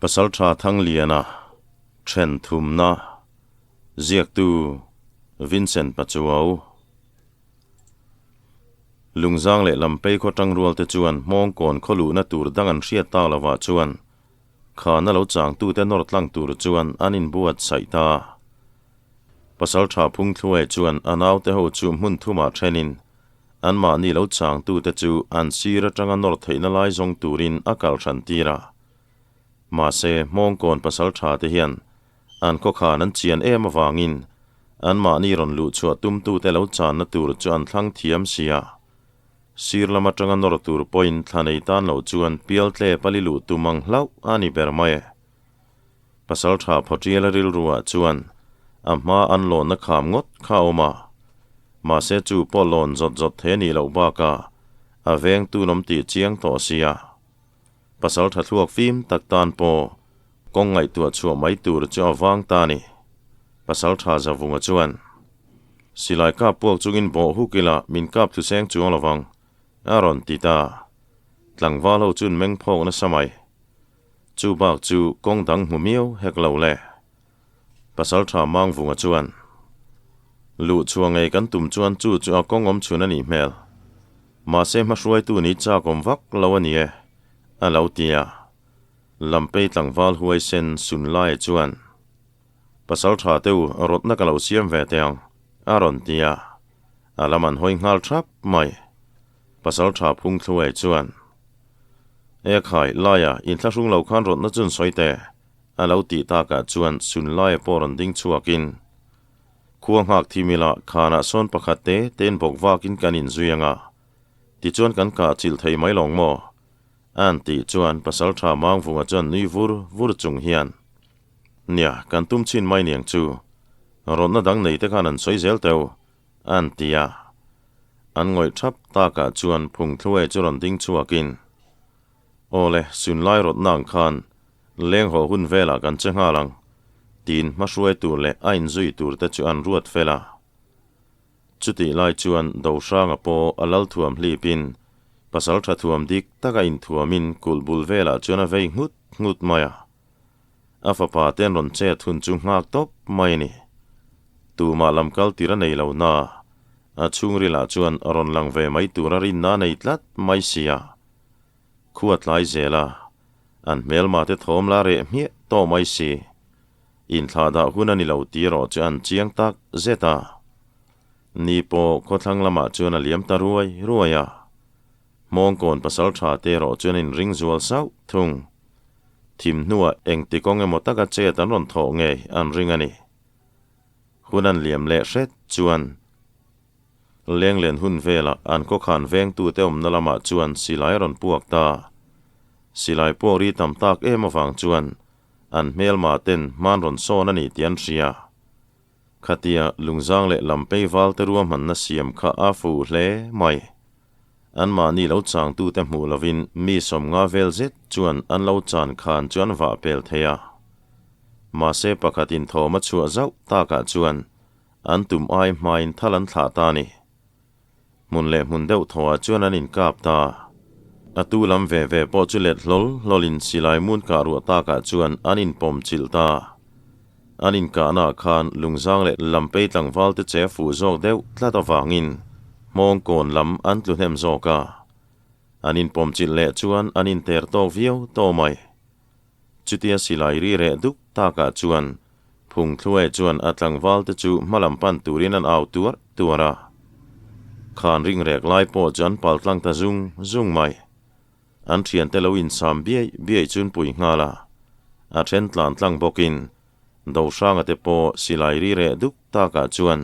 Pasalṭha Thangliana ṭhen thumna ziaktu Vincent Pachuau. Lungzang leh Lampei khaw ṭangrualte chuan Hmawngkawn khaw luhna tur dang an hriat tak lovah chuan Khana lo changtute nawr tlang tur chuan an inbuatsaih ta. Pasalṭha Phungthluai chuan a naute ho chu hmun thumah ṭhenin anmahni lo changtute chu an sir aṭanga nawr theihna lai zawng turin a kal hran tir a. Mahse, Hmawngkawn pasalṭhate hian an khawkhan an chian em avangin anmahni rawn luhchhuah tumtute lo channa tur chu an thlang thiam si a. Sir lam atanga nawr tur pawhin thla nei tan lo chuan pial tle pali luh tum ang hlauh a ni ber mai e. Pasaltha Phawtiala rilruah chuan a hma an lawnna kham ngawt kha a awm a. Mahse chu pawh lawn zawt zawt thei a nih loh bakah a veng tun awm tih chiang tawh sia. Pasaltha thluak fim tak tan pawh kawng ngaihtuah chhuah mai tur chu a vang ta a ni. Pasaltha Zavunga chuan. Silai kap puak chungin bawh huk ila min kap thu seng chuang lovang, a rawn ti ta. Tlangval ho chun meng phawk nasa mai. Chu bak chu kawng dang hmu miau hek lo le. Pasaltha Mangvunga chuan, Luh chhuah ngei kan tum chuan chu chu a kawng awm chhun a nih hmel. Mahse hmahruaitu ni chak awm vak lo a ni e, a lo ti a. Lampei tlangval huaisen Sunlaia chuan, Pasal tha te u, rawtna ka lo siam ve teh ang, a rawn ti a. A lam an hawi nghal thap mai. Pasal tha phung thluai chuan, E khai, Laia, inthlahrung lo khan rawtna chun sawi teh, a lo tih takah chuan Sun Laia pawh rawn ding chhuakin, Khua nghak thi mila khanah sawn pakhat te tein bawk vakin kan inzui ang a, tichuan kan kah chilh thei mai lawng maw? A'n tih chuan Pasal tha Mangvunga chuan nui vur vur chung hian, Nia, kan tum chhin mai niang chu. Rawtna dang nei te khan an sawi zel teuh, a'n ti a. An ngawih thap takah chuan Phungthluai chu rawn ding chhuakin, Aw le, sunlai rawtna ang khan leng haw hun velah kan che nghal ang, tiin hmahruai tur leh a inzui tur te chu an ruat fel a. Chutih lai chuan Dohranga pawh a lal thuam hlipin pasal tha thuam dik taka inthuamin kulh bul velah chuan a vei nghut nghut mai a. A fapa te an rawn chet hun chu nghak tawp mai a ni. Tumah lam kal tir a nei lo na, a chhungrilah chuan a rawn lang ve mai tur a rinna a nei tlat mai si a. Khua tlai zel a, an hmelma te thawm la reh hmiah tawh mai si. Inthlah dah hun a ni lo tih erawh chu an chiang tak zet a. Ni pawh khawthlang lamah chuan a liam ta ruai ruai a. Hmawngkawn pasal tha te erawh chuan inring zual sauh thung. Thim hnuah engti kawng emaw taka chet an rawn thawh ngei an ring a ni. Hun an liam leh hret chuan Lenglen hun velah an khawkhan vengtute awmna lamah chuan silai a rawn puak ta. Silai puak ri tam tak em avang chuan an hmelma ten hman rawn sawn a ni tih an hria. Khatia lungzang leh lampei valte ruahmanna siam kha a fuh hle mai. Anmahni lo changtute hmuh lovin mi sawmnga vel zet chuan an lo chan khan chu an vah pel thei a. Mahse pakhatin thawm a chhuah zauh takah chuan an tum ai hmain thal an thlah ta a ni. Hmun leh hmun deuh thawhah chuan an inkap ta. A tu lam ve ve pawh chu let hlawl hlawlin silai mun kah ruah takah chuan an inpawm chilh ta. An inkahnaah khan lungzang leh lampei tlangval te che fuh zawk deuh tlat avangin hmawngkawn lam an tlu hnem zawk a. An inpawm chilh leh chuan an inter tawk viau tawh mai. Chutia silai ri reh duk takah chuan Phungthluai chuan a tlangval te chu hmalam pan turin an au tuarh tuarh a. Khan ring rek lai pawh chu an pal tlang ta zung zung mai. An thiante lo insam biai biai chun pui nghal a, a then tlan tlang bawkin Dohranga te pawh silai ri reh duk takah chuan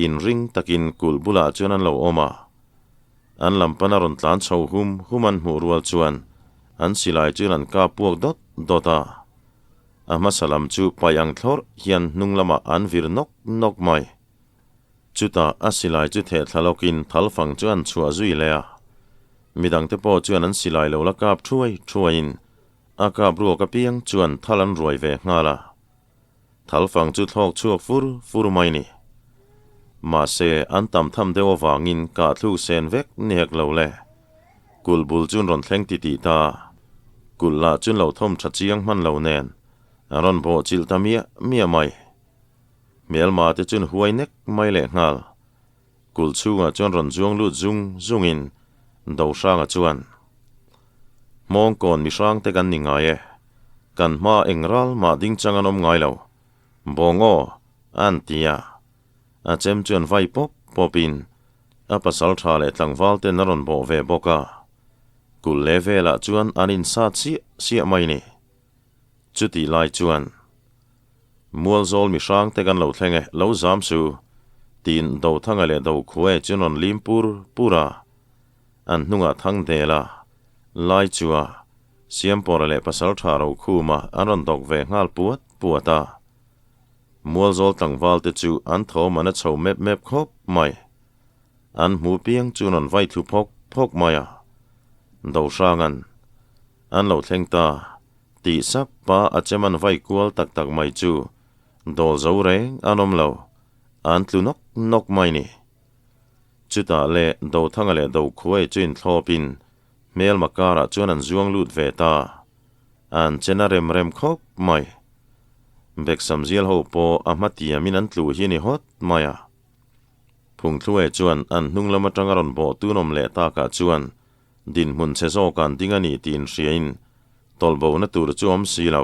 inring takin kulh bulah chuan an lo awm a. An lam pana rawn tlan chho hum hum an hmuh rual chuan an silai chuan an kap puak dawt dawt a. A hmasa lam chu paih ang thlawrh hian hnung lamah an vir nawk nawk mai. Chutah a silai chu theh thla lawkin thalfang chu an chhuah zui leh a. Midangte pawh chuan an silai lo la kap thuai thuaiin a kap ruak apiang chuan thal an ruai ve nghal a. Thalfang chu thlawk chhuak fur fur mai ni. Mahse, an tam tham deuh avangin kah thluk sen vek ni hek lo le. Kulh bul chu an rawn thleng titih ta. Kulh lah chuan lo thawm tha chiang hman lo nen a rawn bawh chilh ta miah miah mai. Hmelma te chuan huai nek mai leh nghal. Kulh chhungah chuan rawn zuang lut zung zungin Dohranga chuan, Hmawngkawn mi hrang te kan ni ngai e, kan hma eng ral mah ding chang an awm ngai lo, bawng aw, a an ti a. A chem chuan vai pawp pawpin a pasal tha leh tlangval ten a rawn bawh ve bawk a. Kulh leh velah chuan an insat siah siah mai ni. Chutih lai chuan, Mualzawl mi hrang te kan lo thleng e, lo zam su, tiin Dothanga leh Dokhuae chu an rawn lim pur pur a. An hnungah Thangdela, Laichua, Siampawra leh Pasaltha Rokhuma an rawn dawk ve nghal puat puat a. Mualzawl tlangval te chu an thawm an a chho mep mep khawp mai. An hmu piang chu an rawn vai thlu phawk phawk mai a. Dohranga'n an lo thleng ta tih sap pa a chem an vai kual tak tak mai chu dawl zo reng an awm lo, an tlu nawk nawk mai ni. Chutah le Dothanga leh Dokhuai chu inthlawpin hmelma karah chuan an zuang lut ve ta. An chen a rem rem khawp mai. Beksam zial ho pawh a hma tiamin an tlu hi a ni hawt mai a. Phungthluai chuan an hnung lam atanga rawn bawh tunawm leh takah chuan dinhmun chhe zawk an ding a ni tih inhriain tawlhbona tur chu awm si lo.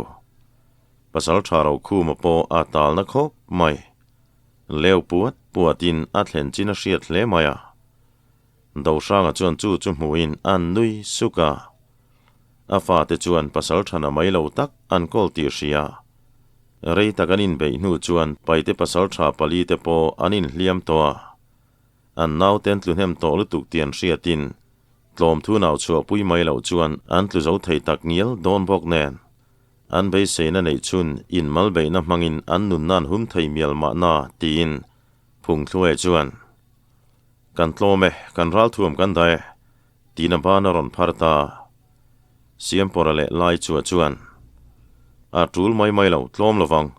Pasal tha Rokhuma pawh a talna khawp mai. Leu puat puatin a thlen chin a hriat hle mai a. Dohranga chuan chu chu hmuhin a nui suk a. A fate chuan pasal thana mai lo tak an kawl tih hria. Rei tak an inbeih hnu chuan paite pasal tha pali te pawh an inhliam tawh a. An naute an tlu hnem tawh lutuk tih an hriatin tlawm thu nau chhuahpui mai loh chuan an tlu zo thei tak ngial dawn bawk nen. An beiseina neih chhun inmal beihna hmangin an nunna an hum thei mial mahna tiin Phungthluaia chuan, Kan tlawm e, kan ralthuam kan dah e, tiin a ban a rawn phar ta. Siampawra leh Laichua chuan, A tul mai mai lo, tlawm lovang,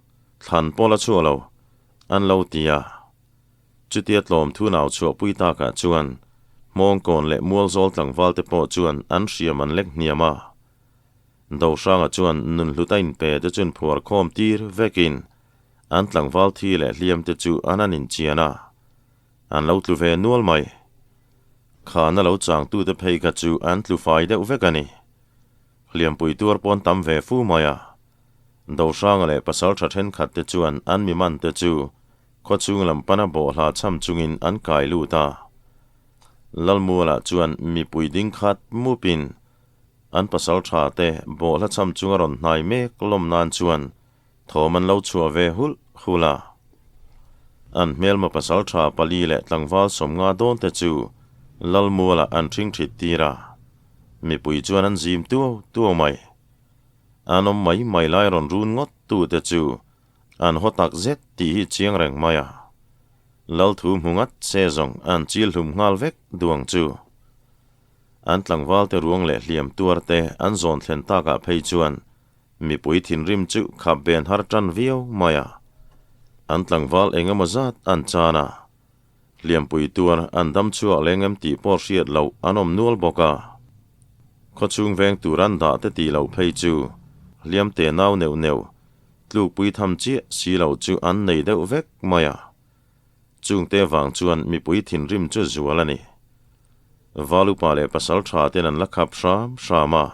thlan pawh la chhuah lo, an lo ti a. Chutia tlawm thu nau chhuahpui takah chuan Hmawngkawn leh Mualzawl tlangval te pawh chuan an hriam an lek hniam a. Dohranga chuan nunhlut a inpe te chuan phuar khawm tir vekin an tlangval thi leh hliam te chu an an inchian a. An lo tlu ve nual mai. Khana lo changtute phei kha chu an tlu fai deuh vek a ni. Hliampui tuar pawn tam ve fu mai a. Dohranga leh pasaltha thenkhat te chuan an mi man te chu khawchhung lam pana bawhhla cham chungin an kai lut a. Lalmualah chuan mipui ding khat mupin an pasaltha te bawhhla cham chunga rawn hnai mek lawm nan chuan Thawm an lo chhuah ve hulh hulh a. An hmelma pasal tha pali leh tlangval sawmnga dawn te chu Lalmualah an ṭhing ṭhit tir a. Mipui chuan an zim tuau tuau mai. An awm mai mai lai rawn run ngawt tu te chu an haw tak zet tih hi chiang reng mai a. Lal thu hmu ngat se zawng an chil hlum nghal vek duang chu. An tlangval te ruang leh hliam tuar te an zawn thlen takah phei chuan Mipui thinrim chu khap ben har tan viau mai a, an tlangval eng emaw zat an chan a, hliampui tuar an dam chhuak leng em tih pawh hriat loh an awm nual bawk a. Khawchhung veng tur an dah te tih loh phei chu hliam te nau neuh neuh tlukpui tham chiah si lo chu an nei deuh vek mai a. Chungte vang chuan mipui thinrim chu zual a ni. Valupa leh pasal tha ten an la khap hram hram a.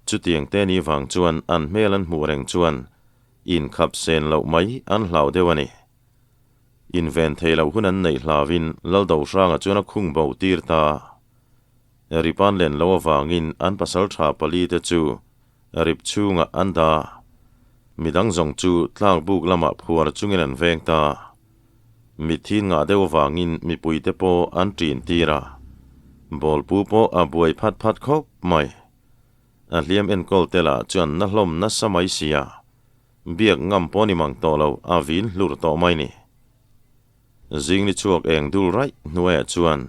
Chutiang te ni vang chuan an hmel an hmuh reng chuan inkhap sen loh mai an hlau deuh a ni. Inven thei loh hun an neih hlauin Laldohranga chuan a khung bo tir ta. Ripan len lo avangin an pasal tha pali te chu rip chhungah an dah. Midang zawng chu tlak buk lamah phuar chungin an veng ta. Mithin ngah deuh avangin mipuite pawh an ṭin tir a, bawlpu pawh a buai phat phat khawp mai. A hliam enkawl te lah chuan na hlawm nasa mai sia, biak ngam pawh ni mang tawh lo a vin hlur tawh mai ni. Zing ni chhuak eng dul raih hnuaiah chuan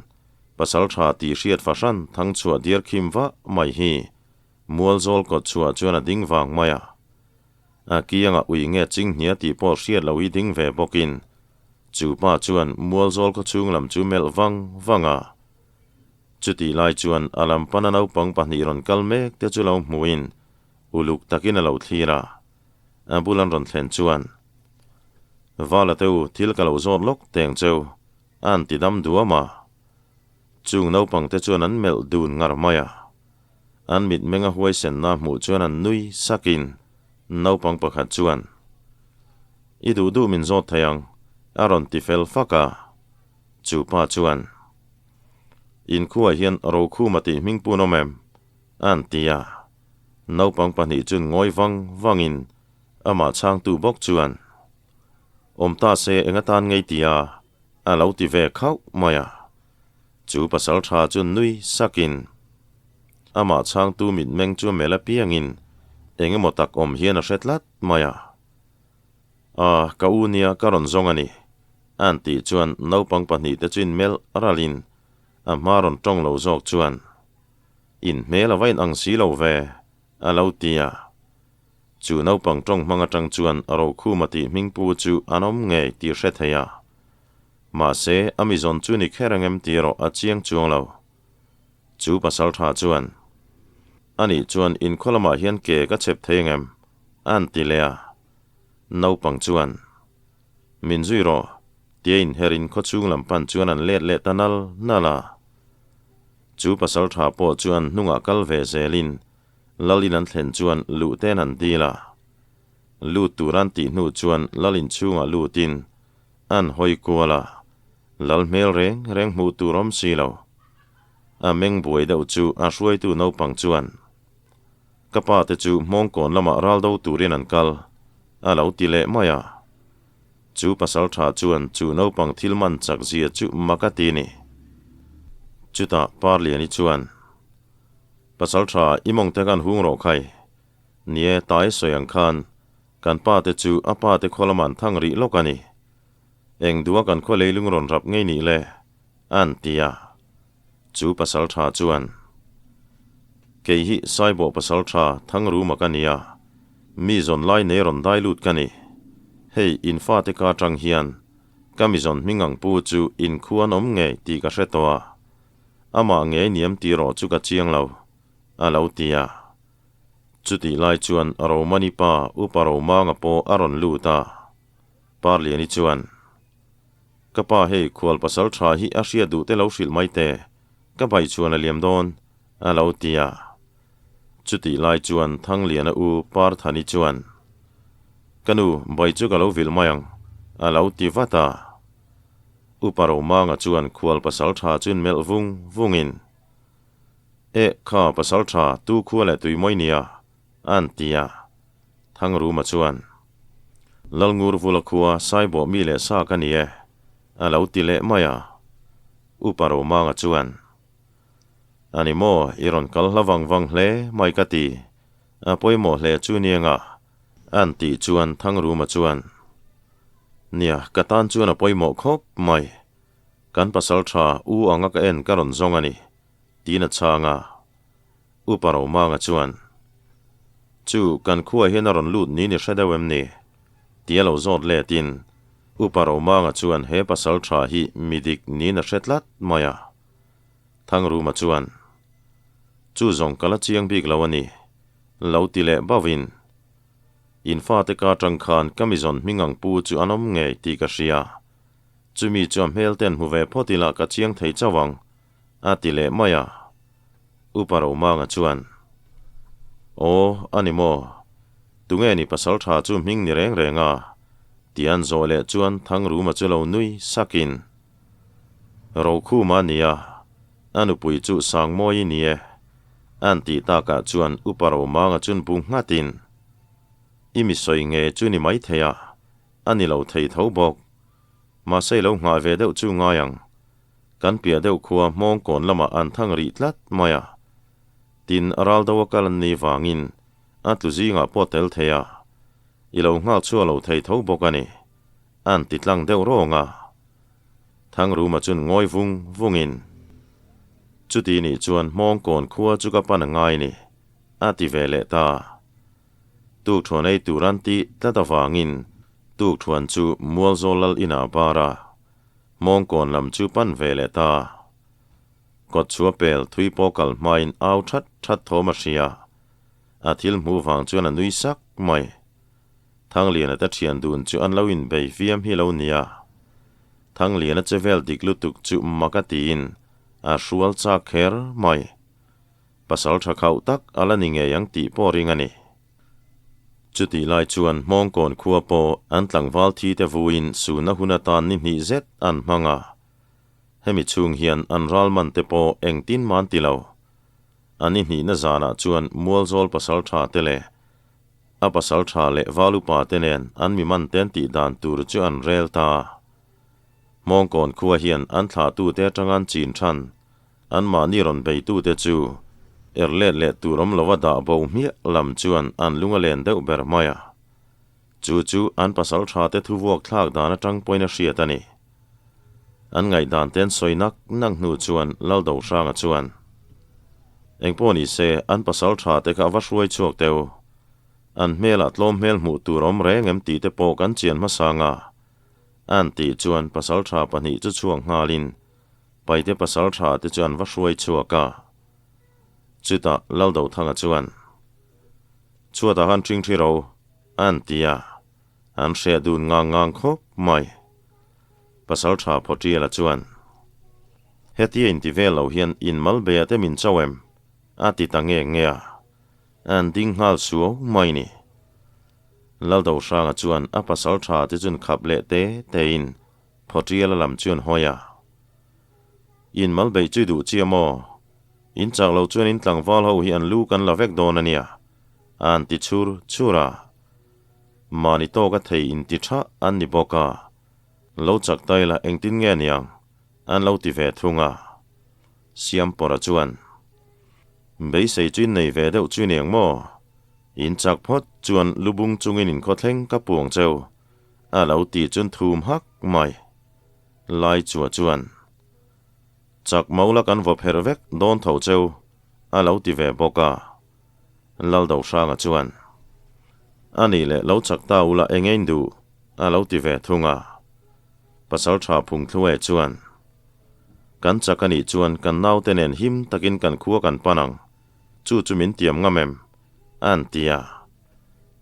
pasal tha tih hriat fahran thangchhuah diar khim vah mai hi Mualzawl kawt chhuah chuan a ding vang mai a. A kiangah ui nge chinghnia tih pawh hriat lo i ding ve bawkin chu pa chuan Mualzawl khaw chhung lam chu melh vang vang a. Chutih lai chuan a lam pana naupang pahnih rawn kal mek te chu lo hmuin uluk takin a lo thlir a. A bul an rawn thlen chuan, Vala te u, thil ka lo zawt lawk teng cheu, a an ti dam duam a. Chung naupang te chuan an melh dun ngar mai a. An mitmeng a huaisenna hmuh chuan an nui sakin naupang pakhat chuan, I duh duh min zawt thei ang, a rawn ti fel fak a. Chu pa chuan, Inkhuaah hian Rokhuma tih hming pun awm em? a an ti a. Naupang pahnih chun ngawi vang vangin amah chhangtu bawk chuan, Awm ta se eng atan ngei tia a lo ti ve khauh mai a. Chu pasal tha chu nui sakin amah chhangtu mitmeng chu mel apiangin eng emaw tak awm hian a hre tlat mai a. A, ka u nia ka rawn zawng a ni, a an tih chuan naupang pahnihte chu inmelh ralin a hma rawn tawng lo zawk chuan, In hmel a va in ang si lo ve, a lo ti a. Chu naupang tawng hmang atang chuan Rokhuma tih hmingpu chu an awm ngei tih hre thei a. Mahse, a mi zawn chu ni kher ang em tih erawh a chiang chuang lo. Chu pasal tha chuan, Anih chuan inkhaw lamah hian ke ka chep thei ang em? a han ti leh a. Naupang chuan, Min zui rawh, tia inherin khawchhung lam pan chuan an let leh ta nal nal a. Chu pasal tha pawh chuan hnungah kal ve zelin Lalin an thlen chuan luh ten an dil a. Lut tur an tih hnu chuan Lalin chhungah lutin an hawi kual a, Lal hmel reng reng hmuh tur awm si lo. A meng buai deuh chu a hruaitu naupang chuan, Ka pa te chu Hmawngkawn lamah ral do turin an kal, a lo ti leh mai a. Chu pasal tha chuan chu naupang thil man chak zia chu mak a ti ni. Chutah Parliani chuan, Pasal tha i mawng te kan hung rawh khai. Nie, tai sawi ang khan kan pa te chu a pa te khaw lamah an thang rih lawk a ni. Eng duha kan khaw leilung rawn rap ngei nih le, a an ti a. Chu pasal tha chuan, Kei hi Saibawh pasal tha Thangruma ka ni a, mi zawn lai nei rawn dai lut ka ni. Hei, in fate ka atang hian ka mi zawn hming ang pu chu in khu an awm ngei tih ka hre tawh a, amah ngei niam tih rawh chu ka chiang lo, a lo ti a. Chutih lai chuan Romani pa Upa Romanga pawh a rawn lut a. Parliani chuan, Ka pa hei khual pasal tha hi a hriat duh te lo hrilh mai teh, ka bai chuan a liam dawn, a lo ti a. Chutih lai chuan Thangliana u Parthani chuan, Ka nu, bai chu ka lo vilh mai ang, a lo ti vat a. Upa Romanga chuan khual pasal tha chuin melh vung vungin, Eh, kha pasal tha tu khua leh tui mawi nia, a an ti a. Thangruma chuan, Lalngur vula khua Saibawh mi leh sa ka ni e, a lo ti leh mai a. Upa Romanga chuan, A ni maw, i rawn kal hla vang vang hle mai ka ti, a pawimawh hle chu ni anga, a an tih chuan Thangruma chuan, Nia, ka tan chuan a pawimawh khawp mai, kan pasal tha u anga ka en ka rawn zawng a ni, tiin a chhang a. Upa Romanga chuan, Chu, kan khuaah hian a rawn lut niin i hre deuh em ni? Tia lo zawt letin, Upa Romanga chuan he pasal tha hi mi dik niin a hre tlat mai a. Thangruma chuan, Chu zawng ka la chiang bik lo a ni, lo ti leh bauhin, In fate ka atang khan ka mi zawn hming ang pu chu an awm ngei tih ka hria. Chumi chu a hmel ten hmu ve phawt ila ka chiang thei chauh ang, a ti leh mai a. Upa Romanga chuan, Aw, a ni maw? Tunge ni pasal tha chu hming ni reng reng a? Ti an zawh leh chuan Thangruma chu lo nui sakin, Rokhuma a nia, a nupui chu Sangmawi ni e, an tih takah chuan Upa Romanga chun bu nghatin, I mi sawi nge chu ni maithei a, a ni lo thei tho bawk. Mahse i lo nghah ve deuh chu ngai ang. Kan piah deuh khua Hmawngkawn lamah an thang rih tlat mai a. Tin, a ral do a kal an nih vangin a tlu zingah pawh tel thei a, i lo nghak chhuah lo thei tho bawk a ni, an ti tlang deuh rawng a. Thangruma chun ngawi vung vungin, Chuti nih chuan Hmawngkawn khua chu ka pan a ngai ni, a ti ve leh ta. Tukthuan ei tur an tih tlat avangin tukthuan chu Mualzawl lal inah a bar a. Hmawngkawn lam chu pan ve leh ta. Kawtchhuah pel thui pawh kal hmain au that that thawm a hria. A thil hmuh vang chuan a nui sak mai. Thangliana te thian dun chu an lo inbei fiam hi lo nia. Thangliana che vel dik lutuk chu mak a tiin a hrual chak kher mai. Pasal tha khauh tak a la ni ngei ang tih pawh ring a ni. Chutih lai chuan Hmawngkawn khua pawh an tlangval thi te vuiin suna hun atan ni hnih zet an hmang a. Hemi chhung hian an ralman te pawh engtin man ti lo. An i hnihna zanah chuan Mualzawl pasal tha te leh a pasal tha leh valupa te nen an mi man ten tih dan tur chu an rel ta. Hmawngkawn khua hian an thlahtute atanga an chin than anmahni rawn beitute chu er let leh tur awm lova dah bo hmiah lam chuan an lung a len deuh ber mai a. Chu chu an pasal tha te thuvuak thlak dan atang pawhin a hriat a ni. An ngaihdan te an sawi nak nak hnu chuan Laldohranga chuan, Engpawh ni se, an pasal tha te kha a va hruai chhuak teu. An hmelah tlawm hmel hmuh tur awm reng em tih te pawh kan chian hmasa nga. An tih chuan pasal tha pahnih chu chhuak nghalin Paite pasal tha te chu an va hruai chhuak a. Chutah Laldothanga chuan, Chhuatah khan ṭhingṭhi ro, an ti a. An hre dun ngang ngang khawp mai. Pasal tha Phawṭiala chuan, Hetia inti vel lo hian in mal bea te min cho em? a ti ta nge nge a, an ding nghal suau mai ni. Laldohranga chuan a pasal tha te chun khap leh te tein Phawṭiala lam chuan hawi a, In mal beih chu i duh chiah maw? In chak lo chuan in tlangval ho hi an lu kan la vek dawn a nia, an ti chhur chhur a. Mahni tawka thei inti tha an ni bawk a, lo chak ta ila engtin nge niang an lo ti ve thung a. Siampawra chuan, Beisei chu in nei ve deuh chu niang maw? In chak phawt chuan lubung chungin inkhawthleng ka puang cheu, a lo ti chun thum hak mai. Lai chua chuan, Chak maula kan vaw pherh vek dawn tho cheu, a lo ti ve bawk a. Laldohranga chuan, A nih leh lo chak ta ula eng ein duh? a lo ti ve thung a. Pasaltha Phungthluaia chuan, Kan chak a nih chuan kan naute nen him takin kan khua kan pan ang, chu chu min tiam ngam em? a'n ti a.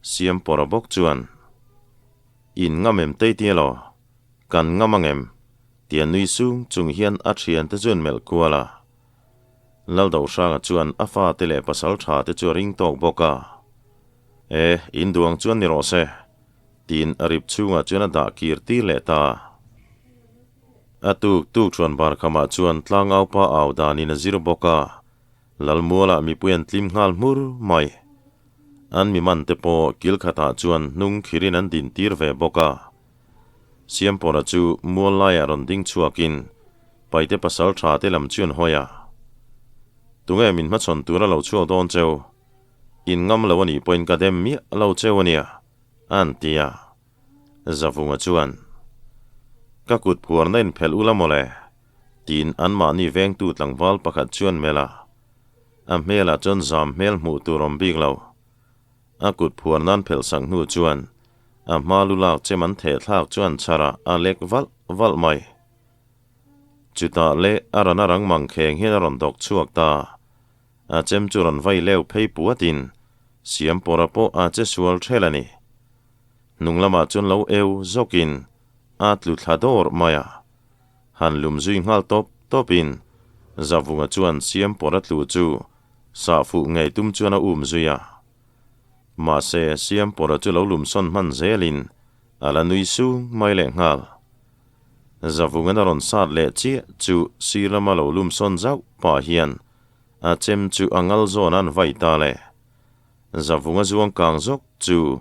Siampawra bawk chuan, In ngam em tei tia law? Kan ngam ang em? tia nui sung chung hian a thiante chuan melh kual a. Laldohranga chuan a fate leh pasal tha te chu a ring tawk bawk a. E, in duang chuan ni rawh se, tiin a rip chhungah chuan a dah kir tir leh ta. A tuk tuk chuan Barkhamah chuan tlangaupa au danin a zir bawk a, Lalmualah mipui an tlim nghal hmur mai. An mi man te pawh kil khatah chuan hnung khirin an din tir ve bawk a. Siampawra chu mual laiah rawn ding chhuakin Paite pasal tha te lam chu an hawi a. Tunge min hmachhawn tura lo chhuak dawn cheu? In ngam lo a nih pawhin ka dem miah lo cheu a nia, a an ti a. Zavunga chuan, Ka kut phuarna in phelh ula mawle, tiin anmahni vengtu tlangval pakhat chuan melh a. A hmelah chuan zam hmel hmuh tur awm bik lo. A kut phuar nan phelh sak hnu chuan a hma lu lak chem an theh thlak chuan chharah a lek valh valh mai. Chutah leh a ran a rang mang kheng hian a rawn dawk chhuak ta. A chem chu rawn vai leu phei puatin Siampawra pawh a che sual ṭhel a ni. Hnung lamah chuan lo eu zawkin a tlu thla dawr mai a. Han lum zui nghal tawp tawpin Zavunga chuan Siampawra tlu chu Sah fuh ngei tum chuan a um zui a. Mahse, Siampawra chu lo lumsawn hman zelin a la nui sung mai leh nghal. Zavungan a rawn sat leh chiah chu sir lama lo lumsawn zauh pah hian a chem chu a ngal zawn an vai ta le. Zavunga zuang kang zawk chu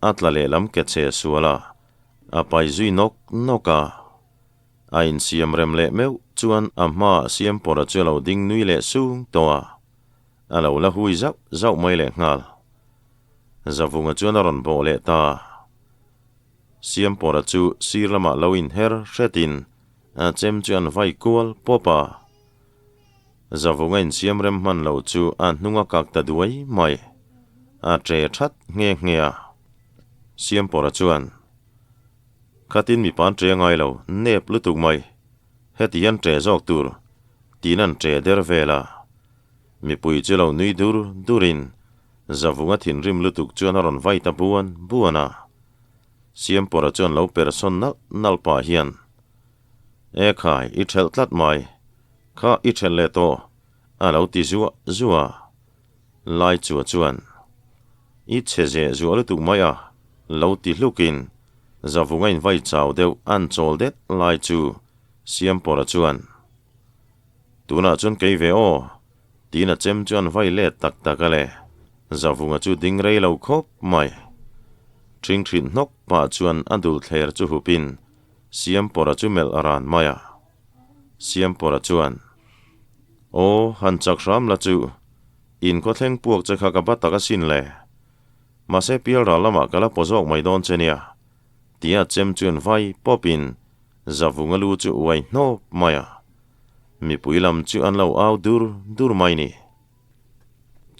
a tla lehlam ke che sual a, a pai zui nawk nawk a. A insiam rem leh meuh chuan a hmaah Siampawra chu a lo ding nui leh sung tawh a, a lo la hui zauh zauh mai leh nghal. Zavunga chuan a rawn bawh leh ta. Siampawra chu sir lamah lo inher hretin a chem chu an vai kual pawp a. Zavunga insiam rem hman lo chu a hnung a kak ta duai mai. A ṭe ṭhat nghe nghe a. Siampawra chuan. Khatin mipa an ṭe ngai lo, nep lutuk mai. Heti hian ṭe zawk tur. Tiin an ṭe der vel a. Mipui chu lo nui dur durin Zavunga thinrim lutuk chuan a rawn vai ta buan buan a. Siampawra chuan lo persawn nalh nalh pah hian, E khai, i ṭhelh tlat mai. Kha i ṭhelh leh tawh, a lo ti zuah zuah a. Laichua chuan, I chhe zeh zuah lutuk mai a, lo ti hlukin Zavunga invai chau deuh an chawl det lai chu Siampawra chuan, Tunah chuan kei ve aw, tiin a chem chuan vai let tak tak a le. Zavunga chu ding rei lo khawp mai. Ṭhingṭhit hnawk pah chuan a dul thler chu hupin Siampawra chu melh a ran mai a. Siampawra chuan, Aw, han chak hram la chu, in khawthleng puak che kha ka ba tak asin le. Mahse pialral lamah ka la paw zawk mai dawn che nia, tia chem chuan vai pawpin Zavunga lu chu uai hnawp mai a, mipui lam chu an lo au dur dur mai ni.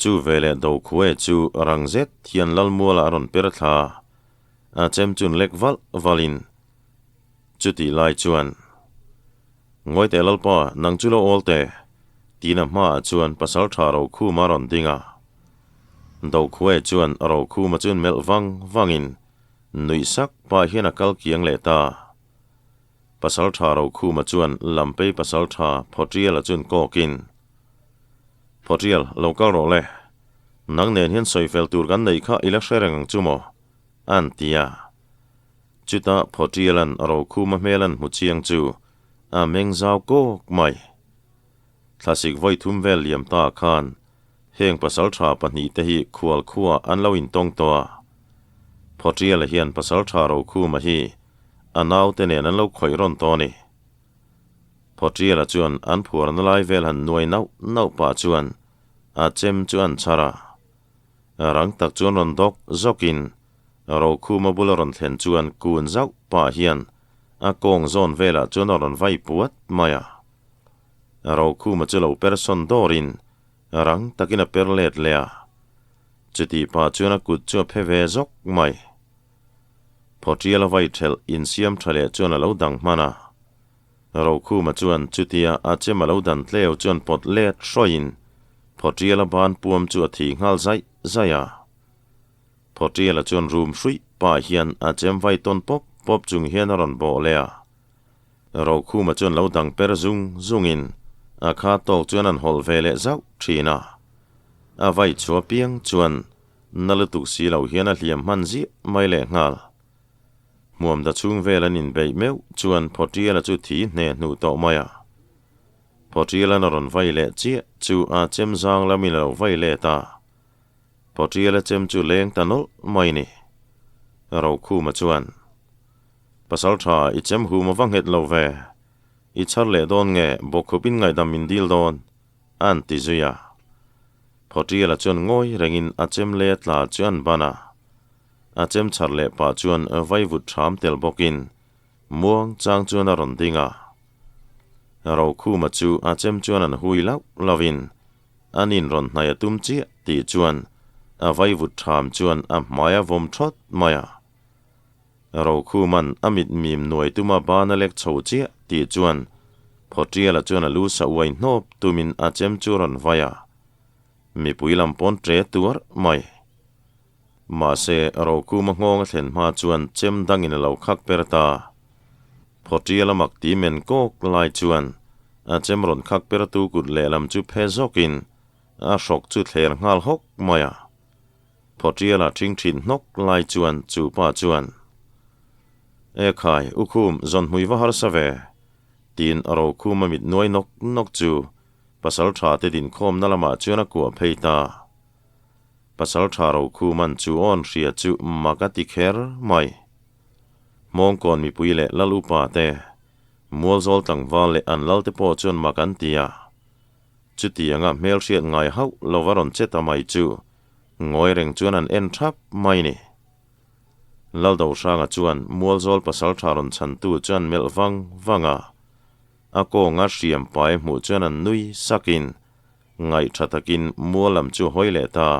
Chu veleh Dokhue chu rang zet hian Lalmuala a rawn per thla a, a chem chun lek valh valhin chutih lai chuan, Ngawi teh Lalpa, nang chu lo awl teh, tiin a hmaah chuan Pasalṭha Rokhuma a rawn ding a. Dokhue chuan Rokhuma chun melh vang vangin Nuih sak pah hian a kal kiang leh ta. Pasalṭha Rokhuma chuan Lampei pasalṭha Phawṭiala chuan kawkin, Phawṭial, lo kal rawh le. Nang nen hian sawifel tur kan neih kha i la hre reng ang chu maw? A'n ti a. Chutah Phawṭiala'n Rokhuma hmel a'n hmu chiang chu a meng zau kawk mai. Thlasik vawi thum vel liam ta khan heng pasalṭha pahnihte hi khual khuaa an lo intawng tawh a. Phawṭiala hian pasalṭha Rokhuma hi a naute nen an lo khawih rawn tawh a ni. Phawṭiala chuan an phuarna lai vel han nuai nauh nauh pah chuan a chem chu an chhar a. Rang tak chuan rawn dawk zawkin Rokhuma bula rawn thlen chuan kun zauh pah hian a kawng zawn velah chuan a rawn vai puat mai a. Rokhuma chu lo persawn dawrin rang takin a per let leh a, chutih pah chuan a kut chu a phe ve zawk mai. Phawṭial a vai ṭhelh insiam ṭha leh chuan a lo dang hman a. Rokhuma chuan chutia a chem a lo dan tleu chuan pawt let hrawiin Phawṭial a ban puam chu a thi nghal zaih zaih a. Phawṭiala chuan rum hruih pah hian a chem vai tawn pawp pawp chung hian a rawn bawh leh a. Rokhuma chuan lo dang per zung zungin a kha tawk chuan an hawlh ve leh zauh thin a. A vai chhuah piang chuan na lutuk si lo hian a hliam hman ziah mai leh nghal. Hmuamda chhung vel an inbeih meuh chuan Phawṭiala chu thi hne hnuh tawh mai a. Phawṭiala'n a rawn vai leh chiah chu a chem zang lamin a lo vai let a. Phawṭiala chem chu leng ta nawlh mai ni. Rokhuma chuan. Pasal tha, i chem hum a va nghet lo ve. I chhar leh dawn nge, bawkkhup in ngaihdam min dil dawn? A'n ti zui a. Phawṭiala chuan ngawi rengin a chem leh a tla chu a'n ban a. A chem chhar leh pah chuan vaivut ṭham tel bawkin muang chang chuan a rawn ding a. Rokhuma chu a chem chuan an hui lauh lauhin an inrawn hnaih a tum chiah tih chuan a vaivut ṭham chuan a hmai a vawm ṭhawt mai a. Rokhuman a mit mim nuai tuma ban a lek chho chiah tih chuan Phawṭiala chuan a lu sa uai hnawp tumin a chem chu rawn vai a, mipui lam pawn ṭe tuar mai. Mahse, Rokhuma nghawng a thlen hma chuan chem dangin a lo khak per ta. Phawṭiala mak ti men kawk lai chuan a chem rawn khak pertu kut lehlam chu phe zawkin a hrawk chu thler nghal hawk mai a. Phawṭiala ṭhingṭhin hnawk lai chuan chu pa chuan, E khai, u Khum, zawn hmui va harsa ve, tiin Rokhum a mit nuai nawk nawk chu Pasalṭha te dinkhawmna lamah chuan a kuah phei ta. Pasalṭha Rokhuman chu awn hria chu mak a ti kher mai. Hmawngkawn mipui leh lal upa te, Mualzawl tlangval leh an lal te pawh chuan mak an ti a. Chutianga hmelhriat ngai hauh lova rawn che ta mai chu Ngawi reng chuan an en thap mai ni. Laldohranga chuan Mualzawl pasaltha rawn chhantu chuan melh vang vang a, a kawnga hriam pai hmuh chuan an nui sakin ngaihtha takin mual lam chu hawi leh ta.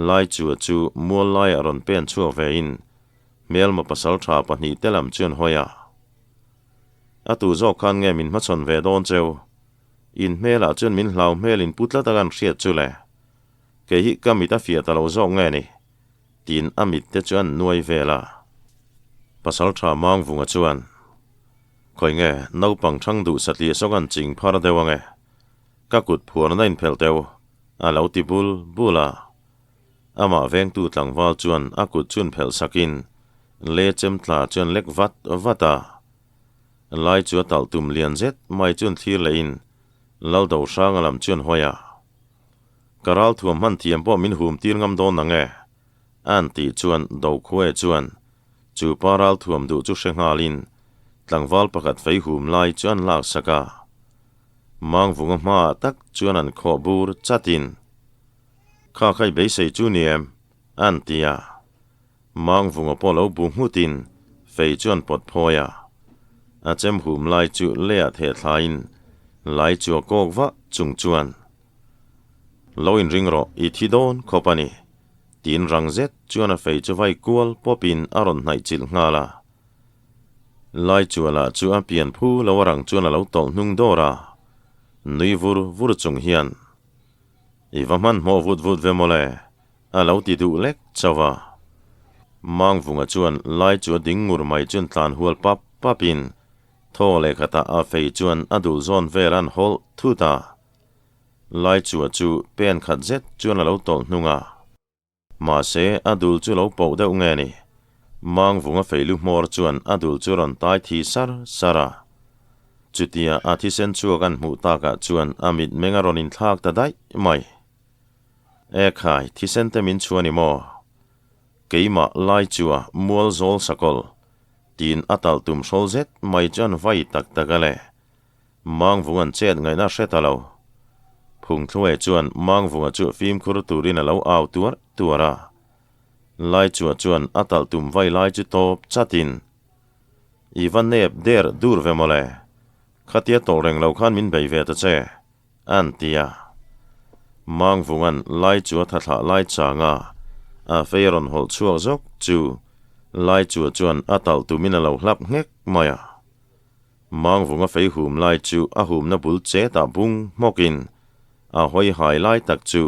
Laichua chu mual laiah rawn pen chhuak vein hmelma pasaltha pahnihte lam chuan hawi a. A tu zawk khan nge min hmachhawn ve dawn cheu? In hmelah chuan min hlau hmel in pu tlat a kan hriat chu le. Kei hi ka mit a fiah ta lo zawk nge ni? Tiin a mit te chu an nuai vel a. Pasaltha Mangvunga chuan, Khawi nge naupang thang duh satliah sawk an ching phar deuh ange? Ka kut phuarna in phelh teu, a lo ti bul bul a. Amah vengtu tlangval chuan a kut chun phelh sakin le chem tla chuan lek vat vat a. Lai chu a talh tum lian zet mai chun thlir lehin Laldo hranga lam chuan hawi a. Ka ral thuam hman thiam pawh min hum tir ngam dawn nang e, an tih chuan Dokhuae chuan chu pa ral thuam duh chu hre nghalin tlangval pakhat fei hum lai chu an lak sak a. Mangvunga hmaah tak chuan an khawh bur chatin, Kha kha i beisei chu ni em? an ti a. Mangvunga pawh lo bu nghutin fei chuan pawt phawi a. A chem hum lai chu leiah theh thlaiin lai chu a kawk vah chung chuan, Lo inring rawh, i thi dawn khawp a ni, tiin rang zet chuan a fei chu vai kual pawpin a rawn hnaih chilh nghal a. Lai chualah chu a pian phu lo a rang chuan a lo tawlh hnung dawr a, nui vur vur chung hian, I va hmanhmawh vut vut ve mawle, a lo ti duh lek chauh a. Mangvunga chuan lai chu a ding ngur mai chuan tlan hual pap papin thaw leh khatah a fei chuan a dul zawn vel an hawlh thut a. Lai chua chu pen khat zet chuan a lo tawlh hnung a. Mahse, a dul chu lo poh deuh nge ni? Mangvunga fei lu hmawr chuan a dul chu rawn tai thi sar sar a. Chutia a thisen chhuak an hmuh takah chuan a mitmeng a rawn inthlak ta daih mai. E khai, thisen te min chhuah ni maw? Keimah lai chua mual zawl sakawlh, tiin a talh tum hrawl zet mai chuan vai tak tak a le. Mangvung an chet ngaihna hre ta lo. Phungthluai chuan Mangvunga chu fimkhur turin a lo au tuar tuar a. Laichua chuan a talh tum vai lai chu tawp chatin, I va nep der dur ve mawle, khatia tawlh reng lo khan min bei ve ta che, an ti a. Mangvunga'n Laichua thathlah lai changa a fei a rawn hawlh chhuak zawk chu Laichua chuan a talh tumin a lo hlap nghek mai a. Mangvunga fei hum lai chu a humna bul chetah bung hmawkin a hawi hai lai tak chu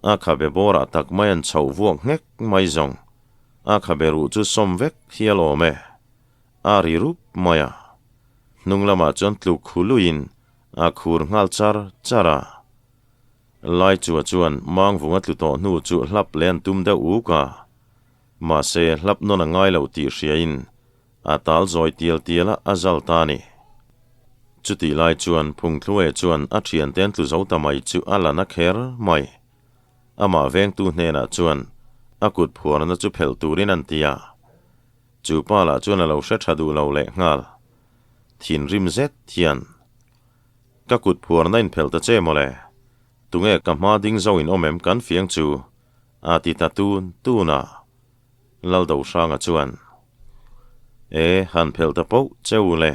a khabe bawrah tak mai an chhoh vuak nghek mai zawng. A khabe ruh chu sawm vek hi a lawm e. A ri rup mai a. Hnung lamah chuan tluk khu luiin a khur nghal char char a. Laichua chuan Mangvunga tlu tawh hnu chu hlap leh an tum deuh uk a. Mahse hlap nawn a ngai lo tih hriain A tal zawi tial tial a, a zal ta a ni. Chutih lai chuan Phungthluaia chuan a thiante an tlu zo ta mai chu a la na kher mai. Amah vengtu hnenah chuan a kut phuarna chu phelh turin an ti a. Chu pa lah chuan a lo hre tha duh lo leh nghal. Thinrim zet hian, Ka kut phuarna in phelh ta che mawle. Tunge ka hma ding zo in awm em kan fiang chu? a ti ta tun tun a. Laldohranga chuan, E, han phelh ta poh che u le,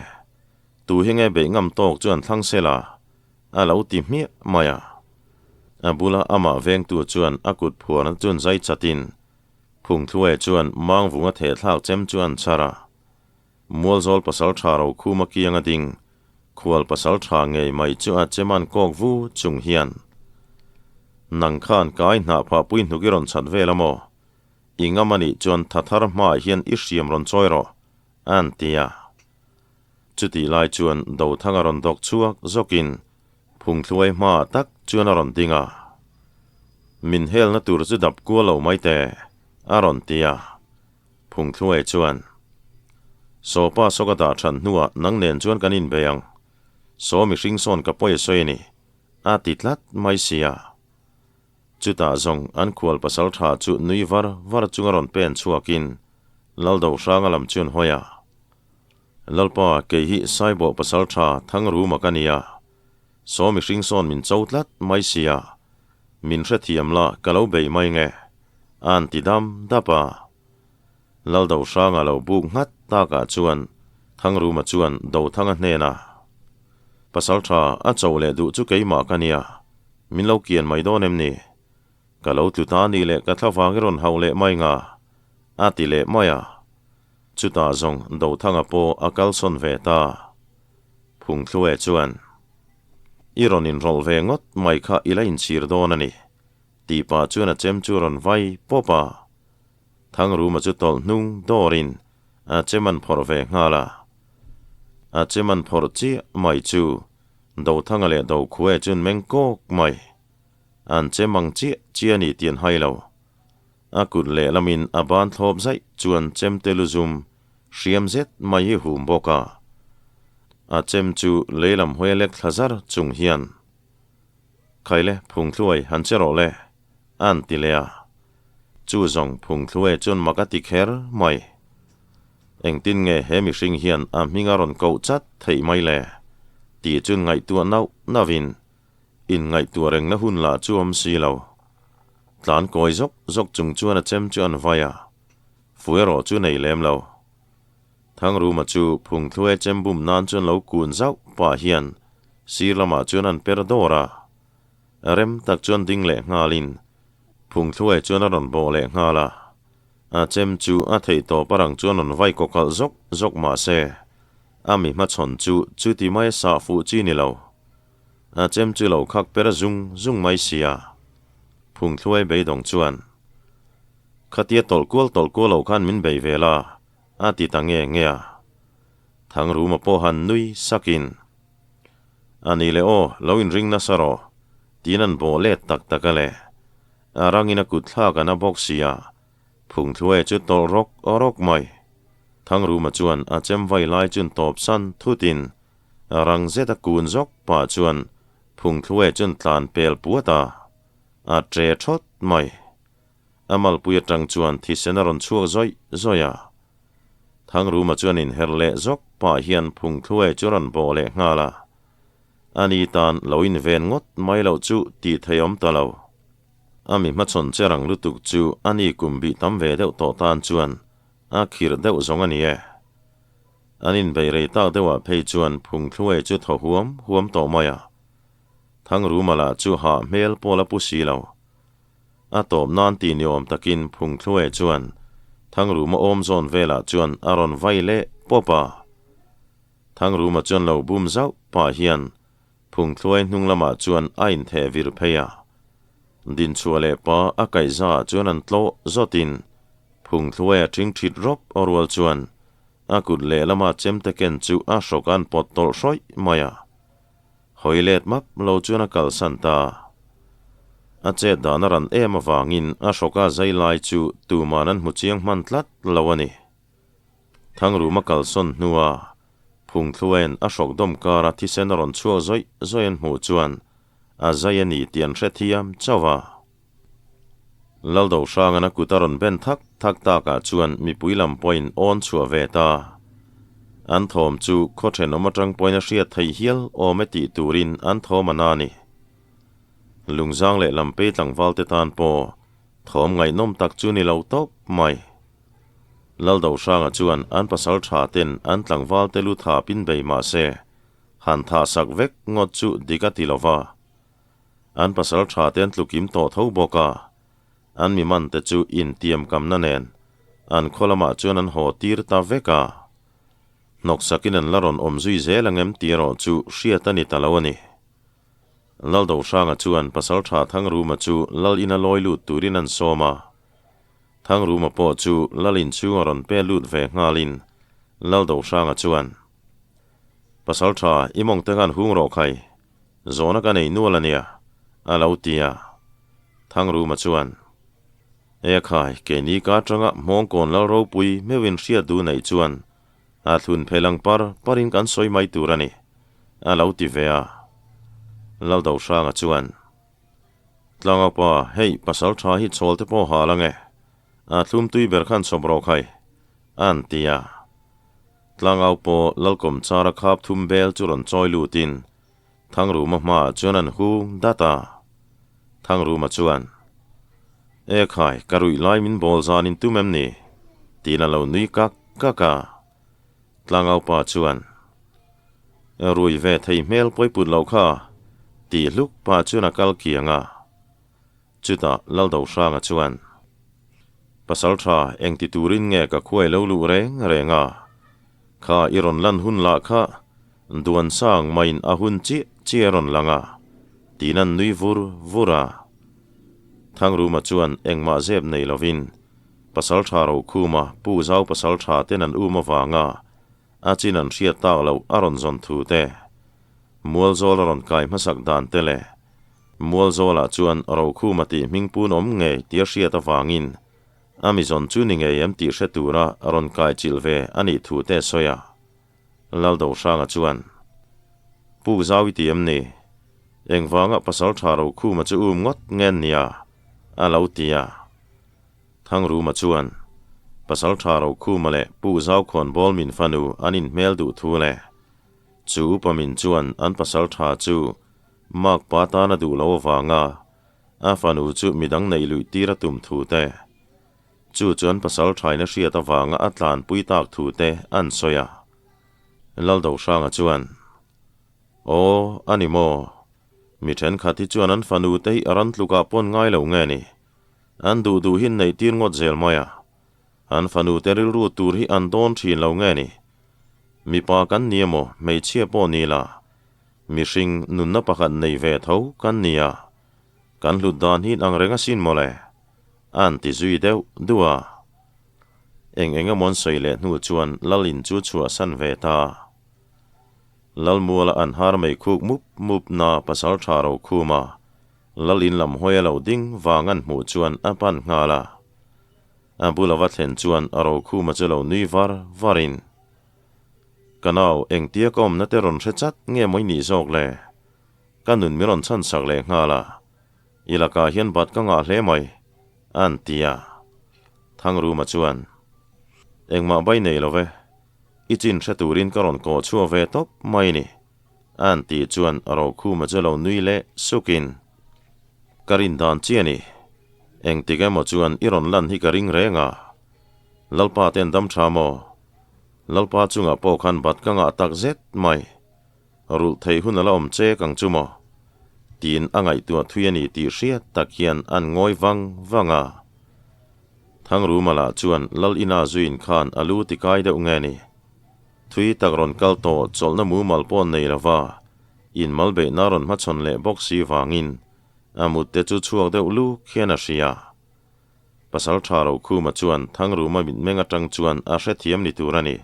tu hi nge beih ngam tawk chu an thlang sela, a lo ti hmiah mai a. A bula amah vengtu chuan a kut phuarna chuan zai chatin, Phungthluaia chuan Mangvunga thehthlak chem chu an chhar a. Mualzawl pasal tha Rokhuma kianga ding, khual pasal tha ngei mai chu a cheman kawk vu chung hian, Nang khan kai hnah phahpui hnuk i rawn chhat vel a maw? I ngam a nih chuan tha thar hmaah hian i hriam rawn chawi rawh, an ti a. Chutih lai chuan Dothanga rawn dawk chhuak zawkin Phungthluai hmaah tak chuan a rawn ding a. Min helna tur chu dap kual lo mai teh, a rawn ti a. Phungthluai chuan, Sawpa saw ka dah than hnuah nang nen chuan kan inbei ang. Saw mihring sawn ka pawi a sawi a ni, a ti tlat mai sia. Chutah zawng an khual pasal tha chu nui var var chunga rawn pen chhuakin Laldohranga lam chuan hawi a. Lalpa, kei hi Saibawh pasal tha Thangruma ka nia. Saw mihring sawn min cho tlat mai sia. Min hrethiam la ka lo bei mai nge. A'n ti dam dap a. Laldohranga lo buk nghat takah chuan Thangruma chuan Dothanga hnenah, Pasal tha, a cho leh duh chu keimah ka nia. Min lo kian mai dawn em ni? Ka lo tlu ta ni leh ka thla vang i rawn hauh leh mai nga, a ti leh mai a. Chutah zawng Dothanga pawh a kalsawn ve ta. Phungthluaia chuan, I rawn inrawlh ve ngawt mai kha i la inchhir dawn a ni, tih pah chuan a chem chu a rawn vai pawp a. Thangruma chu tawlh hnung dawrin a chem an phawrh ve nghal a. A chem an phawrh chiah mai chu Dothanga leh Dokhue chuan meng kawk mai. An chem ang chiah chiah a ni tih an hai lo. A kut lehlamin a ban thlawp zaih chuan chemte lu zum hriam zet mai hi hum bawk a. A chem chu leilam hawi a lek thla zar chung hian, Khaile, Phungthluai, han che rawh le, a'n ti leh a. Chu zawng Phungthluai chuan mak a ti kher mai. Engtin nge he mihring hian a hming a rawn koh chat theih mai le? tih chuan ngaihtuah nauh nauhin Inngaihtuah rengna hun lah chu awm si lo. Tlan kawi zawk zawk chung chuan a chem chu an vai a, fu erawh chu nei lem lo. Thangruma chu Phungthluai chem bum nan chuan lo kun zauh pah hian sir lamah chuan an per dawr a. Rem tak chuan ding leh nghalin Phungthluai chuan a rawn bawh leh nghal a. A chem chu a theih tawp a rang chuan rawn vai kawkalh zawk zawk mah se, a mi hmachhawn chu chuti mai a sah fuh chi ni lo. A chem chu lo khak per zung zung mai sia. Phungthluai beidawng chuan, Khatia tawlh kual tawlh kual lo khan min bei ve la, a ti ta nge nge a. Thangruma pawh han nui sakin, A ni le aw, lo inring nasa rawh, tiin an bawh let tak tak a le. A rangin a kut thlak a na bawk sia, Phungthluai chu tawlh rawk rawk mai. Thangruma chuan a chem vai lai chun tawp san thutin, Rang zet a kun zawk pah chuan Phungthluai chuan tlan pel puat a, a tre thawt mai. A malpui atang chuan thisen a rawn chhuak zawih zawih a. Thangruma chuan inher leh zawk pah hian Phungthluai chu a rawn bawh leh nghal a. Ani tan lo inven ngawt mai loh chu tih thei awm ta lo. A mi hmachhawn che rang lutuk chu ani kum bih tam ve deuh tawh tan chuan a khirh deuh zawng a ni e. An inbei rei tak deuhah phei chuan Phungthluai chu thaw huam huam tawh mai a. Thangruma lah chu hah hmel pawl a pu si lo. A tawp nan ti ni awm takin Phungthluai chuan Thangruma awm zawn velah chuan a rawn vai leh pawp a. Thangruma chuan lo bum zauh pah hian Phungthluai hnung lamah chuan a intheh vir phei a. Dinchhuah leh pa a kaihzaah chuan an tlawh zawtin Phungthluai a ṭhingṭhit rawp aw rual chuan A kut lehlama chemte ken chu a hrawk an pawt tawlh hrawih mai a. Hawi let map lo chuan a kalsan ta. A chet dan a ran em avangin a hrawka zai lai chu tuman an hmu chiang hman tlat lo a ni. Thangruma kalsawn hnua Phungthluain a hrawk dawm kara thisen a rawn chhuak zawih zawih an hmuh chuan a zai a ni tih an hrethiam chauh a. Laldo Hrangan a kut a rawn ben thak thak takah chuan mipui lam pawhin awn chhuah ve ta. An thawm chu khaw thenawm atang pawhin a hriat theih hial awm e tih turin an thawm a na a ni. Lungzang leh Lampei tlangval te tan pawh thawm ngaihnawm tak chu ni lo tawp mai. Laldo Hranga chuan an pasal tha ten an tlangval te lu thapin bei mah se, han thah sak vek ngawt chu dik a ti lo va. An pasal tha te an tlukim tawh tho bawk a, an mi man te chu intiam kamna nen an khaw lamah chuan an haw tir ta vek a. Hnawksakin an la rawn awm zui zel ang em tih erawh chu hriat a ni ta lo a ni. Laldohranga chuan pasal tha Thangruma chu Lal ina lawi lut turin an sawm a. Thangruma pawh chu Lal inchhung a rawn pe lut ve nghalin Laldohranga chuan, Pasal tha, i mawng te khan hung rawh khai. Zawhna ka nei nual a nia, a lo ti a. Thangruma chuan, E khai, keini ka atanga Hmawngkawn Lal ropui meuhin hriat duh neih chuan a thlun phelh ang par parin kan sawi mai tur a ni, a lo ti ve a. Lal Dohranga chuan, Tlangaupa, hei pasal tha hi chhawl te pawh hal ang e, a thlum tui ber khan chhawp rawh khai, a'n ti a. Tlangau pawh Lalkawm chara khap thum bel chu rawn chawi lutin Thangruma hmaah chuan an hung dat a. Thangruma chuan, E khai, ka ruih lai min bawl zan in tum em ni? tiin a lo nui kak kak a. Tlangau pa chuan, Rui ve thei hmel pawiput loh kha, tih hluk pah chuan a kal kiang a. Chutah Laldohranga chuan, Pasal tha, engti turin nge ka khuai lo luh reng reng a? Kha i rawn lan hun lah kha duan sang maiin a hun chiah chiah a rawn lang a. Tiin an nui vur vur a. Thangruma chuan engmah zep nei lovin Pasaltha Rokhuma Pu Zau Pasaltha ten an um avanga a chin an hriat tak loh a rawn zawn thu te, Mualzawl a rawn kai hmasak dan te leh Mualzawlah chuan Rokhuma tih hming pun awm ngei tia hriat avangin a mi zawn chu ni ngei em tih hre tura rawn kai chilh ve a nih thu te sawi a. Laldohranga chuan, Puk zau i ti em ni? Engvanga pasal tha Rokhuma chu um ngawt nge nia? a lo ti a. Thangruma chuan, Pasal tha Rokhuma leh Puk zau khawnbawl min fanu an inhmel duh thu leh chu upa min chuan an pasal tha chu makpa tana duh lo avanga a fanu chu midang neih luih tir a tum thu te, Chu chuan pasal thaina hriat avanga a tlanpui tak thu te an sawi a. Laldohranga chuan, Aw, a ni maw? Mi thenkhat hi chuan an fanu te hi a ran tlukah pawn ngai lo nge ni? An duh duh hi neih tir ngawt zel mai a. An fanu te rilru tur hi an dawn thin lo nge ni? Mipa kan ni emaw, hmeichhia pawh ni la, mihring nunna pakhat nei ve tho kan ni a. Kan hlut dan hi ang reng asin mawle, a an ti zui deuh duh a. Eng eng emaw an sawi leh hnu chuan Lal in chu chhuahsan ve ta. Lal muala an har mei khuk mup mup na pasal tha ro khum a, Lal in lam hawi a lo ding vang an hmuh chuan a pan nghal a. A bula va thlen chuan a ro khuma chu lo nui var var in, Ka nau, engtia ka awmna te rawn hre chat nge maw i nih zawk le? Ka nun min rawn chhan sak leh nghal a, i lakah hian bat ka ngah hle mai, a an ti a. Thangruma chuan, Engmah bai nei lo ve, i chin hre turin ka rawn kawh chhuak ve tawp mai ni, a an tih chuan Rokhuma chu lo nui leh sukin, Ka rin dan chi a ni, engtik emaw chuan i rawn lan hi ka ring reng a, Lalpa ten dam tha maw? Lalpa chungah pawh khan bat ka ngah tak zet mai. Rulh theih hun a la awm chek ang chu maw? Tiin a ngaihtuah thui a ni tih hriat tak hian an ngawi vang vang a. Thangruma lah chuan Lal Ina zuiin khan a lu ti kai deuh nge ni? Thui tak rawn kal tawh chawlhna mumal pawh nei lova inmal beihna rawn hmachhawn leh bawk si vangin a mut te chu chhuak deuh luk hian a hria. Pasal tha Rokhuma chuan Thangruma mitmeng atang chuan a hrethiam ni tur a ni.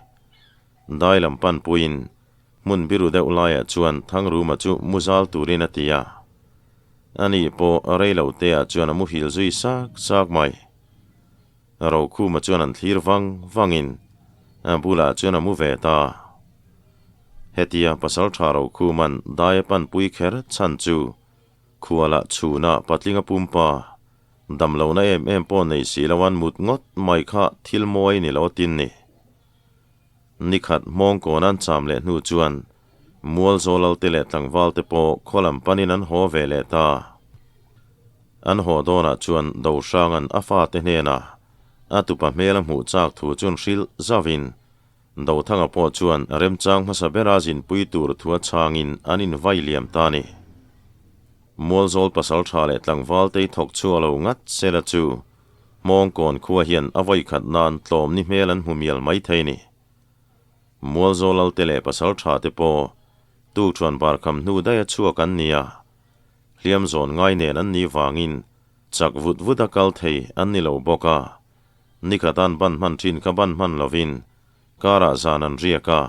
Dai lam pan puiin Hmun biru deuh laiah chuan Thangruma chu mu zal turin a ti a. Ani pawh rei lo teah chuan a muhil zui sak sak mai. Rokhuma chuan an thlir vang vangin a bulah chuan a mu ve ta. Hetia Pasaltha Rokhuma'n dai a panpui kher chhan chu khualah chhunah patlinga pumpa damlohna em em pawh nei si loan mut ngawt mai kha thil mawi ni lo tin ni. Nikhat hmawng kawn an cham leh hnu chuan Mualzawlalte leh tlangvalte pawh khaw lam panin an haw ve leh ta. An haw dawnah chuan Dohranga'n a fate hnenah a tupa hmel a hmuh chak thu chuan hrilh zauhin Dothanga pawh chuan remchang hmasa bera zinpui tur thu a chhangin an invai liam ta a ni. Mualzawl pasaltha leh tlangvalte i thawk chhuak lo ngat sela chu Hmawngkawn khua hian a vawi khat nan tlawm ni hmel an hmu mial mai thei ni. Mualzawlalte leh pasal tha te pawh tukṭhuan barkham hnu daih a chhuak an ni a, hliam zawn ngai nen an nih vangin chak vut vut a kal thei an ni lo bawk a, nikhat an ban hman ṭhin kha ban hman lovin karah zan an riak a.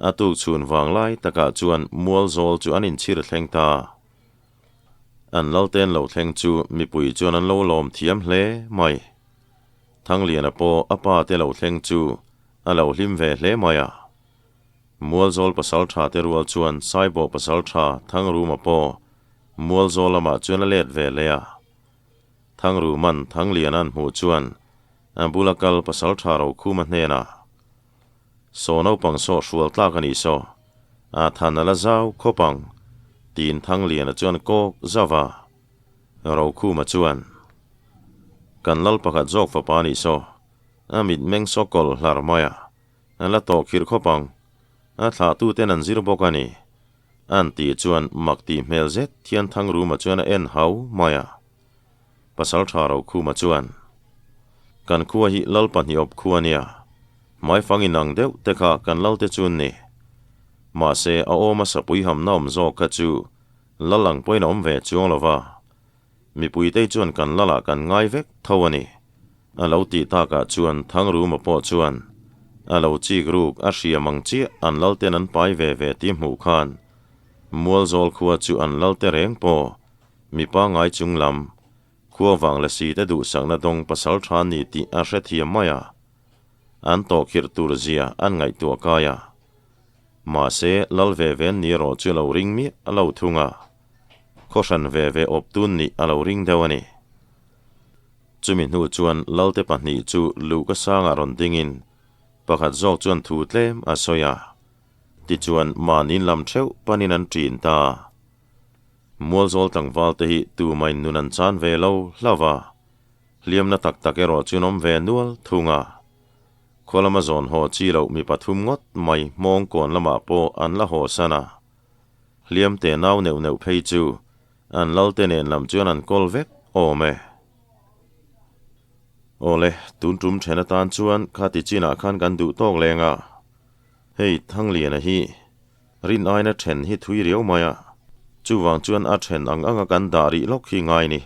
A tukchhun vanglai takah chuan Mualzawl chu an inchhir thleng ta. An lalten lo thleng chu mipui chuan an lo lawm thiam hle mai. Thangliana pawh a pa te lo thleng chu a lo hlim ve hle mai a. Mualzawl pasal tha te rual chuan Saibawh pasal tha Thangruma pawh Mualzawl lamah chuan a let ve leh a. Thangruman Thangliana an hmuh chuan a bula kal pasal tha Rokhuma hnenah, Saw naupang saw hrual tlak a nih saw, a than a la zau khawp ang, tiin Thangliana chuan kawk zauh a. Rokhuma chuan, Kan lal pakhat zawk fapa a nih saw, a mitmeng saw kawl hlar mai a, a la tawh khirh khawp ang, a thlahtuten an zir bawk a ni, an tih chuan mak tih hmel zet hian Thangruma chuan a en hau mai a. Pasaltha Rokhuma chuan, Kan khua hi lal pahnih awp khua a nia, hmaifang inang deuh te kha kan lal te chu an ni. Mahse, a awma sapui hamna awm zawk kha chu Lal ang pawhin a awm ve chuang lo va, mipuitei chuan kan lalah kan ngai vek tho a ni. A lo tih takah chuan Thangruma pawh chuan a lo chik ruk a hriam ang chiah an lalten an pai ve ve tih hmuh khan Mualzawl khua chu an lalte reng pawh mi pangngai chung lam khua vang la si te duhsakna dawng pasal tha ni tih a hrethiam mai a, an tawhkhirh tur zia an ngaihtuah kai a. Mahse, lal ve ve ni erawh chu a lo ring miah a lo thung a, khaw hran ve ve awp tun nih a lo ring deuh a ni. Chumi hnu chuan lalte pahnih chu luhka sangah rawn dingin pakhat zawk chuan thu tlem a sawi a, tichuan mahniin lam theuh panin an ṭin ta. Mualzawl tlangval te hi tumain nun an chan ve lo hlauh a, hliamna tak tak erawh chu an awm ve nual thung a. Khaw lama zawn haw chi loh mi pathum ngawt mai Hmawngkawn lamah pawh an la haw san a. Hliam te nau neuh neuh phei chu an lalte nen lam chuan an kawl vek awm e. Awle, tun tum then atan chuan khati chinah khan kan duh tawk leng a. Hei Thangliana hi rin aina then hi thui riau mai a, chuvang chuan a then ang anga kan dah rih lawk hi ngai ni.